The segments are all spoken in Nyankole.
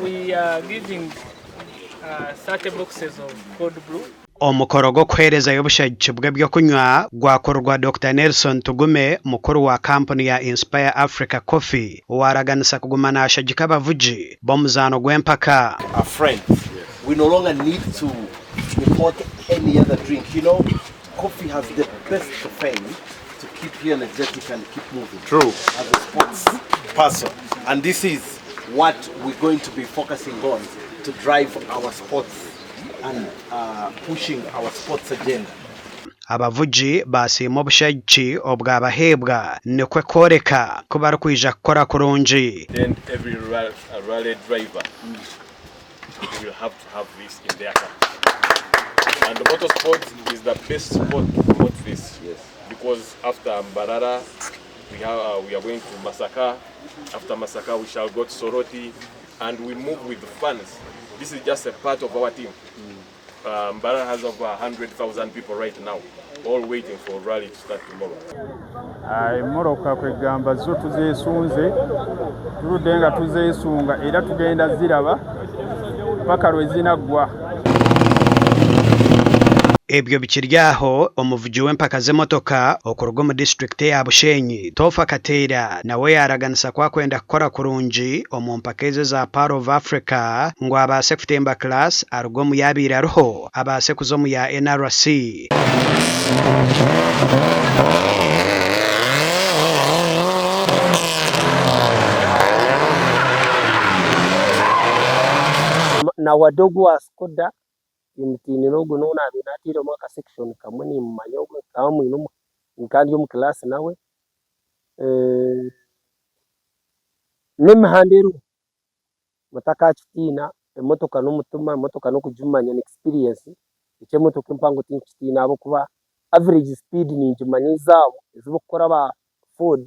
We are giving 30 boxes of cold brew. Omukoro gw'okuheerezayo obushagiki bw'ebyokunywa gwakorwa Dokita Nelson Tugume, mukuru wa kampuni ya Inspire Africa Coffee owaaraganisa kuguma naashagika abavugi b'omuzaano gw'empaka. Our friends, we no longer need to import any other drink, you know coffee has the best caffeine to keep you energetic and keep moving True. as a sports person and this is what we're going to be focusing on to drive our sports and uh, pushing our sports agenda. Abavugi baasiima obushagiki obwabaheebwa nikwo kworeka ku barikwija kukora kurungi. Then every rally driver will have to have this in their car. And motorsport is the best sport to promote this. Yes. Because after Mbarara, we, have, uh, we are going to Masaka. After Masaka, we shall go to Soroti. And we move with the fans. This is just a part of our team. Uh, Mbarara has over 100,000 people right now, all waiting for rally to start tomorrow. Emmotoka kwegamba zo tuzeesunze, tuludde nga tuzeesunga era tugenda ziraba paka lwe zinaggwa. Ebyo bikiri aho, omuvugi w'empaka z'emotoka okuruga omu disiturikiti eya Bushenyi, Topher Kateera nawe yaaraganisa ku akwenda kukora kurungi omu mpaka ezi eza Pearl of Africa ngu abaase kutemba class aruge omu yaabaire ariho abaase kuza omu ya NRC. Na wade ogu owa Skoda Timutiinire ogwo n'ou naabaire naatairemu aka section kamwe niimumanya ogwo nkaba mwine omu nkaba ndi omu class nawe. N'emihanda eriho mutakaakitiina, emotoka n'omutima, emotoka n'okugimanya ni experience, eky'emotoka empango tinkukitiina ahabw'okuba average speed ningimanya ezaabo ezi barikukora aba Ford.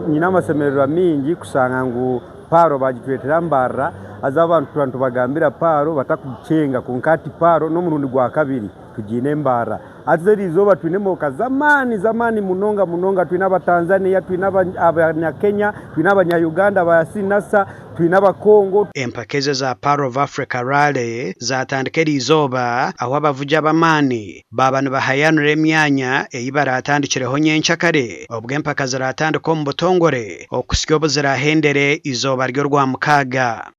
Nyine amashemererwa maingi kushanga ngu Paaro bagitureetera Mbarara haza abantu tuba nitubagambira Paaro batakugikyenga kwonka hati Paaro n'omurundi gwakabiri tugiine Mbarara. Haza eriizooba twine emotoka z'amaani z'amaani munonga munonga twine aba Tanzania, twine abanya Kenya, twine abanya Uganda ba Sinasa, twine aba Congo. Empaka ezi eza Pearl of Africa Rally zaatandika eriizooba ahu abavugi ab'amaani baaba nibahayanira emyanya ei baraatandikireho nyenkyakare obwo empaka ziraatandika omu butongore okuhitsya obu ziraahendere eizooba ry'Orwamukaaga.